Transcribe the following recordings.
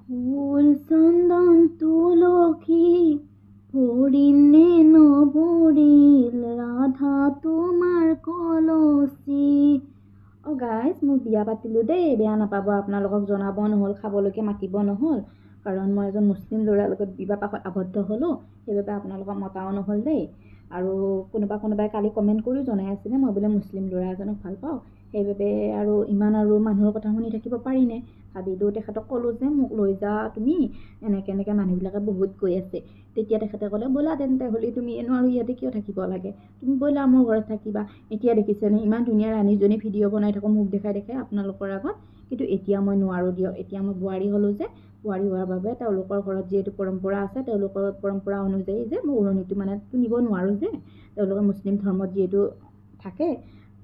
ফুল চন্দন তুলসী পৰিল নে নপৰিল ৰাধা তোমাৰ কলচী। অ' গাইজ, মোৰ বিয়া পাতিলোঁ দেই, বেয়া নাপাব, আপোনালোকক জনাব নহ'ল, খাবলৈকে মাতিব নহ'ল, কাৰণ মই এজন মুছলিম ল'ৰাৰ লগত বিবাহ পাশত আবদ্ধ হ'লোঁ, সেইবাবে আপোনালোকক মতাও নহ'ল দেই। আৰু কোনোবা কোনোবাই কালি কমেণ্ট কৰিও জনাই আছিলে মই বোলে মুছলিম ল'ৰা এজনক ভাল পাওঁ, সেইবাবে আৰু ইমান আৰু মানুহৰ কথা শুনি থাকিব পাৰিনে, ভাবিলোঁ তেখেতক ক'লোঁ যে মোক লৈ যা তুমি, এনেকৈ এনেকৈ মানুহবিলাকে বহুত কৈ আছে। তেতিয়া তেখেতে ক'লে ব'লা তেন্তে হ'লে তুমি এনেও আৰু ইয়াতে কিয় থাকিব লাগে, তুমি ব'লা মোৰ ঘৰত থাকিবা। এতিয়া দেখিছেনে ইমান ধুনীয়া ৰাণীজনী ভিডিঅ' বনাই থাকোঁ মুখ দেখাই দেখাই আপোনালোকৰ আগত, কিন্তু এতিয়া মই নোৱাৰোঁ দিয়ক। এতিয়া মই বোৱাৰী হ'লোঁ যে, বোৱাৰী হোৱাৰ বাবে তেওঁলোকৰ ঘৰত যিহেতু পৰম্পৰা আছে, তেওঁলোকৰ পৰম্পৰা অনুযায়ী যে মই উৰণিটো মানে নিব নোৱাৰোঁ যে, তেওঁলোকে মুছলিম ধৰ্মত যিহেতু থাকে,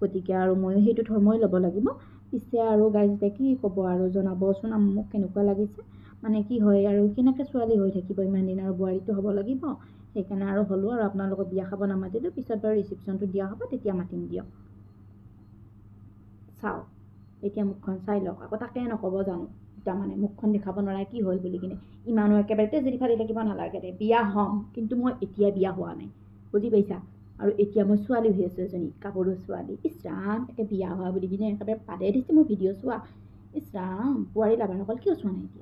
গতিকে আৰু ময়ো সেইটো ধৰ্মই ল'ব লাগিব। পিছে আৰু গাইজ এতিয়া কি ক'ব আৰু, জনাবচোন মোক কেনেকুৱা লাগিছে, মানে কি হয় আৰু কেনেকৈ ছোৱালী হৈ থাকিব ইমান দিন, আৰু বোৱাৰীটো হ'ব লাগিব, সেইকাৰণে আৰু হ'লোঁ আৰু আপোনালোকক বিয়া খাব নামাতিলোঁ। পিছত বাৰু ৰিচিপশ্যনটো দিয়া হ'ব, তেতিয়া মাতিম দিয়ক। চাওক এতিয়া মুখখন চাই লওক, আকৌ তাকে নক'ব জানো তাৰমানে মুখখন দেখাব নোৱাৰা কি হ'ল বুলি কিনে। ইমানো একেবাৰে তেজেদি ফালি থাকিব নালাগে দে, বিয়া হ'ম কিন্তু মই এতিয়া বিয়া হোৱা নাই, বুজি পাইছা। আৰু এতিয়া মই ছোৱালী হৈ আছোঁ, এজনী গাভৰু ছোৱালী। ইছ ৰাম, একে বিয়া হোৱা বুলি কিনে একেবাৰে বাদে দিছে মোৰ ভিডিঅ' চোৱা। ইছ ৰাম, বোৱাৰী লাভাৰসকল কিয় চোৱা নাই এতিয়া।